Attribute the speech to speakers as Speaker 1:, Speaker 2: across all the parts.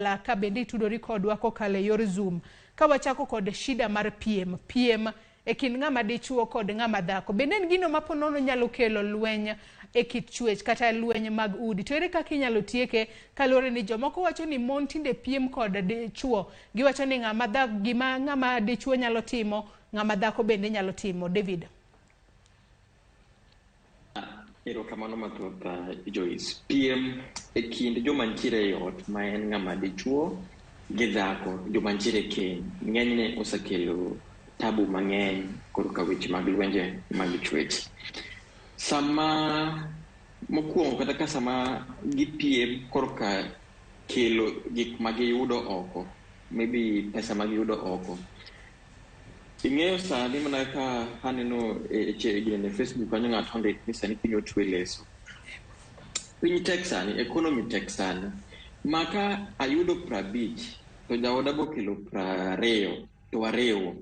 Speaker 1: Ka bende itudori kodwa kokalo e yor Zoom. Ka wachako kod shida mar piem, piem e kind ng'ama dichuo kod ng'ama dhako. Bende en gino ma ponono nyalo kelo lweny e kit chwech kata lweny mag udi. To ere kaka inyalo tieke kaluwore ni jomoko wacho ni mon tinde piem kod dichuo. Giwacho ni ng'ama dhako gima ng'ama dichuo nyalo timo, ng'ama dhako bende nyalo timo. David.
Speaker 2: Erokamano mathoth, Joyce. Piem e kind joma nitiere e ot ma en ng'ama dichuo gi dhako, joma nitiere e keny, ng'enyne osekelo tabu mang'eny korka weche mag lwenje mag chwech. Sama mokwongo kata ka sama gipiem korka kelo gik ma giyudo oko, maybe pesa ma giyudo oko. Ing'eyo sani mana ka aneno e ginene Facebook kanyo ng'ato ondik ni sani piny otwe leso. Piny tek sani, economy tek sani. Ma ka ayudo 50 to jaoda bokelo 20 to wariwo.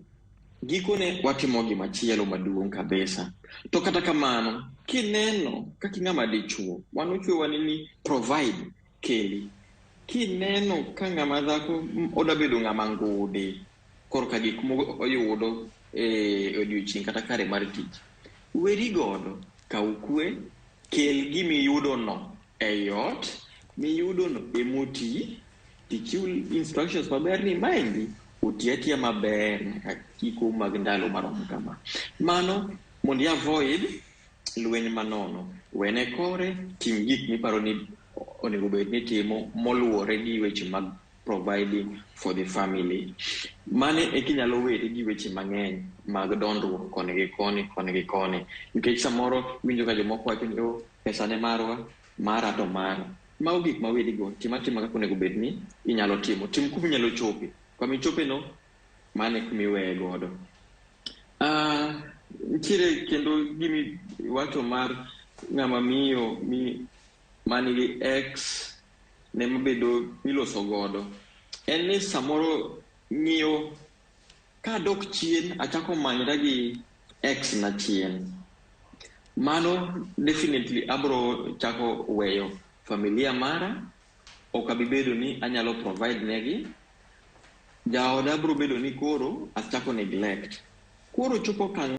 Speaker 2: Gikone watimo gimachielo maduong' kabisa. To kata kamano, kineno kaka ing'ama dichuo, wan ochwewa ni provide keli. Kineno ka ng'ama dhako odwa bedo ng'ama ngudi korka gik moyudo e odiochieng' kata kare mar tich, weri godo, kaw kwe, kel gimiyudo no ei ot, miyudo no emoti, tichiw instructions maber ni maendi oti atiya maber nyaka giko mag ndalo maromo kama. Mano mondo i avoid lweny manono. Wene kore, tim gik miparo ni onego bed ni itimo moluwore gi weche mag providing for the family. Mane e kinyalo weri gi weche mang'eny mag dondruok koni gi koni, koni gi koni. Nikech samoro iwinjo ka jomoko wacho ni oh, pesa ne marwa, mara to mara. Mago gik ma weri go, tim atima kaka onego bed ni inyalo timo. Tim kuma inyalo chope. Kama ichope no, mano e kuma iweye godo. Nitiere kendo gimi wacho mar ng'ama miyo mi manigi ex ne mabedo miloso godo. En ni samoro ng'iyo kadok chien achako manyra gi ex na chien. Mano definitely abro chako weyo familia mara, ok abi bedo ni anyalo provide negi. Jaoda bro bedo ni koro achako neglect. Koro chopo okang'